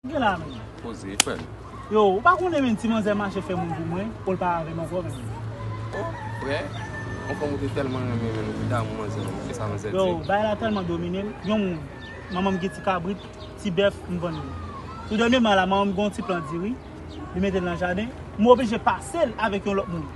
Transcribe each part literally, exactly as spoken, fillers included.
Gen la menm. Poze, frè m. Yo, ou pa konnen menm ti manzè mache fè moun pou mwen, pou l pa avè m ankò menm. Oh, frè, yon fanm ou te tèlman renmen menm, ou te damou manzè menm, kisa manzè di? Yo, bagay la tèlman domine m. Yon moun, manman m gen ti kabrit, ti bèf, m vann li. Tou dènyèman la, manman m gen yon ti plan diri, li mete l nan jaden, m oblije pase l avèk yon lòt moun.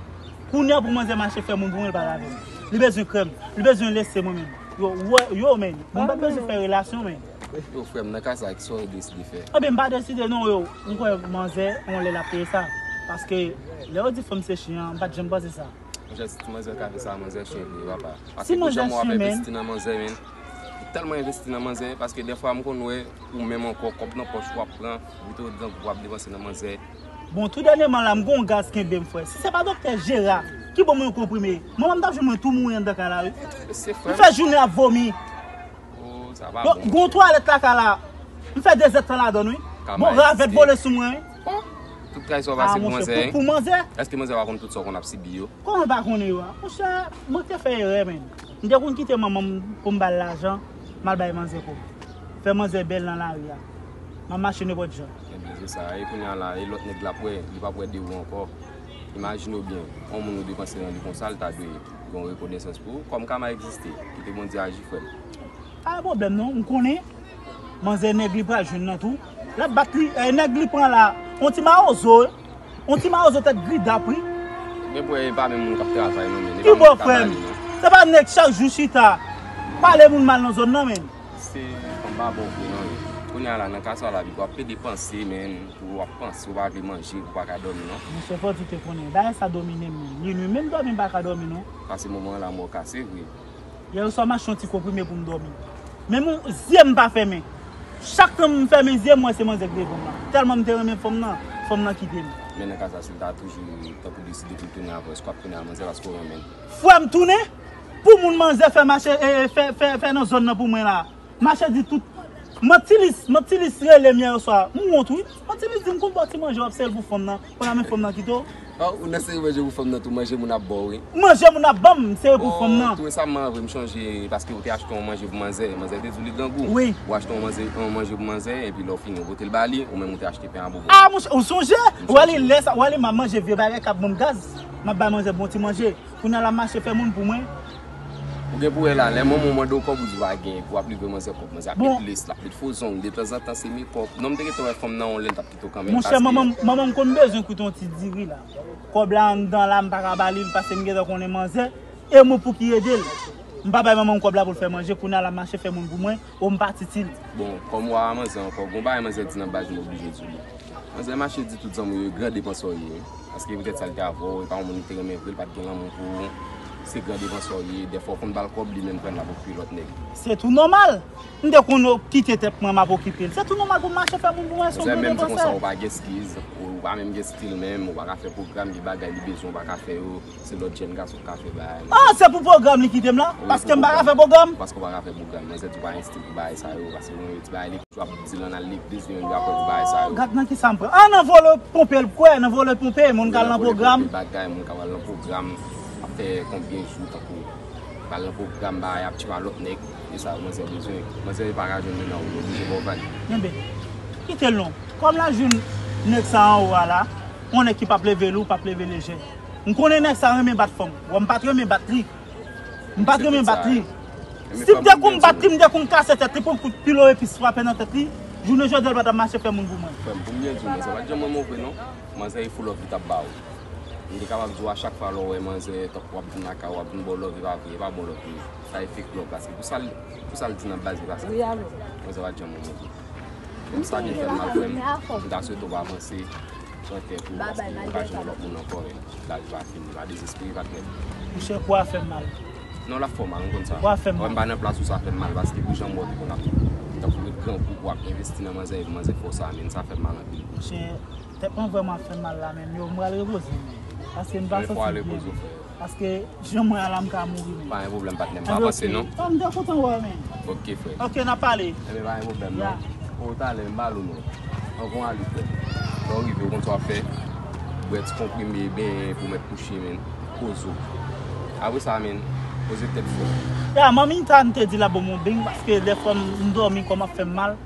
Kounye a pou manzè mache fè moun pou mwen, l pa avè m. Li bezwen krèm, li bezwen lese mwen menm. Yo, yo, yo, menm, moun pa bezwen fè relasyon menm. Yo, frè m, nan ka sa, kisa w deside fè? Ebyen, m pa deside non, yo. M kwè manzè, yon lè l ap peye sa. Paske, lè yo di fanm se chen an, m pa t janm panse sa. Monchè, si ti manzè ka fè sa, manzè chen vre, papa. Paske pou jan w ap envesti nan manzè, menm. Ou tèlman envesti nan manzè, paske dèfwa m konn wè, ou menm ankò, kòb nan pòch w ap pran, vite w dan w ap depanse nan manzè. Bon, tou dènyèman la, m gon gaz kenbe m, frè. Si se pa doktè Jera ki ban mwen yon konprime, manman m t ap jwenn mwen tou mouri anndan kay la, wi. M fè jounen ap vomi. Oh, sa pa bon. Gon twalèt lakay la. M fè de zèdtan ladan l, wi. Bon, ravèt vole sou mwen, wi. Tout kay sa w pase pou manzè, wi. Pou manzè. Èske manzè pa konn tout sa w konn ap sibi yo? Kòman l pa konnen yo a? Monchè, mwen te fè erè, menm. M te konn kite manman m pou m ba l lajan, m al bay manzè kòb. Fè manzè bèl nan lari a. M ap mache nenpòt jan. Ebyen, se sa. E kounye a la, e lòt nèg la ap wè, li p ap wè de ou ankò. Imajine w byen, yon moun ou depanse nan li konsa, li ta dwe gen yon rekonesans pou ou. Kòm kama egziste, kite Bondye aji, frè m. Pa gen pwoblèm non, m konnen. Manzè nèg li pral jwenn nan tou. L ap bat li, eh, nèg li pran la. On ti mawozo, on ti mawozo tèt gridap, wi. Men pou e pa menm moun k ap travay non, men. Ki bò, frè m? Se pa nèg chak jou chita, pale moun mal nan zòn nan, men. Se fanm pa bon vre non, men. Kounye a la, nan ka sa la, pi w ap pede panse, men, pou w ap panse, ou pa vle manje, ou pa ka dòmi non. Monchè, fò di te konnen. Bagay sa domine m, men. Li nwi, menm dòmi m pa ka dòmi non. Pase moman an la, mò kase vre. Yè swa m achte yon ti konprime pou m dòmi. Men m, zye m pa fèmen. Chak tan m fèmen zye m, m wè se manzè k devan m nan. Tèlman m te renmen fanm nan, fanm nan kite m. Men nan ka sa, si l ta toujou tankou deside pou l tounen avè w, èske w ap tounen a manzè paske w renmen l? Frè m tounen? Pou moun manzè fè mache, e, e, fè, fè, fè nan zòn nan pou mwen la. Mache di tout. Mantilis, Mantilis rele m yè swa. M wont wi. Mantilis di m konn ba w ti manje w ap sere l pou fanm nan. Kounye a men fanm nan kite w. Ah, ou nan sere manje pou fanm nan tou, manje moun ap ba w wi. Manje moun ap ban m, m sere pou fanm nan. Tou resaman vre m chonje paske ou te achte yon manje pou manzè, manzè te di w li grangou. Wi. Ou achte yon manje, yon manje pou manzè, epi lè w fini ou pote l ba li, ou menm ou te achte pen a bonbon. Ah, monchè, ou sonje? Ou wè li lè sa, ou wè li m ap manje vye bagay k ap ban m gaz, m ap bay manzè bon ti manje. Kounye a l ap mache fè moun pou mwen. Ou gen pou wè la, lè manman w mande w kòb ou di w pa gen, epi w ap livre manzè kòb, manzè ap met lès, l ap met fo zong, detanzantan se mekòp. Non, m te gentan wè fanm nan yon lè, l t ap kite w kanmenm. Monchè, manman m, manman m konn bezwen koute yon ti diri la. Kòb la anndan la, m pa ka ba li l, paske m gentan konnen manzè, e mwen pou ki ede l. M pa bay manman m kòb la pou l fè manje, kounye a l ap mache fè moun pou mwen, o m pa ti ti l. Bon, kòm w a manzè ankò, gon bagay manzè di nan baz, m oblije di w li. Manzè mache di tout zanmi w yo, gran depansè w ye. Paske poutèt sa l te avè w, e pa yon moun li te renmen vre, li pa t gen lanmou pou ou. Se gran depansè w ye, dèfwa w konn ba l kòb, li menm pran l ap okipe lòt nèg. Se tou nòmal. M te konn kite tèt mwen, m ap okipe l. Se tou nòmal pou m mache fè moun pou mwen, se yon gran depansè. Manzè, menm di konsa, ou pa gen eskiz, ou pa menm gen estil menm, ou pa ka fè pwogram, gen bagay li bezwen, ou pa ka fè yo. Se lòt jèn gason k ka fè bagay. Ah, se pou pwogram li kite m la? Paske m pa ka fè pwogram? Paske w pa ka fè pwogram. Manzè di w pa gen estil pou bagay sa yo, paske ou renmen ti bagay li. Yo ap di l ann al legliz, li menm li ap wè pou bagay sa yo. Gad nan kisa m pran. Ah, nan vòlè ponpe l kwè, nan vòlè ponpe, moun k al nan pwogram. Vòlè ponpe bagay, moun k ap al nan pwogram, ap fè konbyen jou tankou, k al nan pwogram, bagay, ap tchima lòt nèg. E sa yo manzè bezwen. Manzè pa ka jwenn li nan ou, li oblije ba w vag. Enben, kite l non. Kòm l al jwenn nèg sa anwo a la, yon nèg ki p ap leve lou, p ap leve lejè. M konnen nèg sa renmen bat fanm. Bon, m pa t renmen bat li. M pa t renmen bat li. Si m te konn bat li, m te konn kase tèt li, pran kout pilo epis frape nan tèt li. Jounen jodi a, l pa t ap mache fè moun pou mwen. Frè m, pou m byen di w, manzè pa t janm renmen w vre non. Manzè e fo love li t ap ba w. M te kapab di w a chak fwa lè w wè manzè, tankou w ap vin lakay ou, w ap vin ba w love, e pa vre, e pa bon love li. Sa e fake love, paske pou sa l, pou sa l di nan baz, e pa sa. Manzè pa t janm renmen w vre. Sa byen fè m mal, frè m. M ta swete w avanse. Pran tèt ou, paske ou pa jwenn lòt moun ankò, men lavi pa fini, pa dezespere, pa t nèt. Monchè, kou a fè m mal. Non, l ap fè w mal, m konn sa. Kou a fè m mal. Mwen, m pa nan plas ou, sa fè m mal, paske pou jan m wè w te konn ap, tankou ret grangou, w ap envesti nan manzè, epi manzè fè w sa, men sa fè m mal anpil. Monchè, tèt mwen vrèman ap fè m mal la, men yo, m pral repoze m, men. Paske m pa santi byen. Paske jan mwen a la, m ka mouri menm. Pa gen pwoblèm, patnè, m pa panse non. Ah, m te kontan wè w, men. Ok, frè. Ok, n ap pale. Enben, pa gen pwoblèm non. O, talè, m pale w non. Anvan w ale, frè. Lè w rive, ou konn sa w ap fè. Bwè ti konprime, benyen pou mèt kouche, men. Poze w. Apre sa, men, poze tèt, frè. Ya, manmi ta m te di l ap ban m yon beny, paske dèfwa m dòmi, kò m ap fè m mal.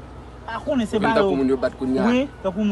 Pa konnen se ba yo. Tankou moun yo bat kounye a. Wi, tankou moun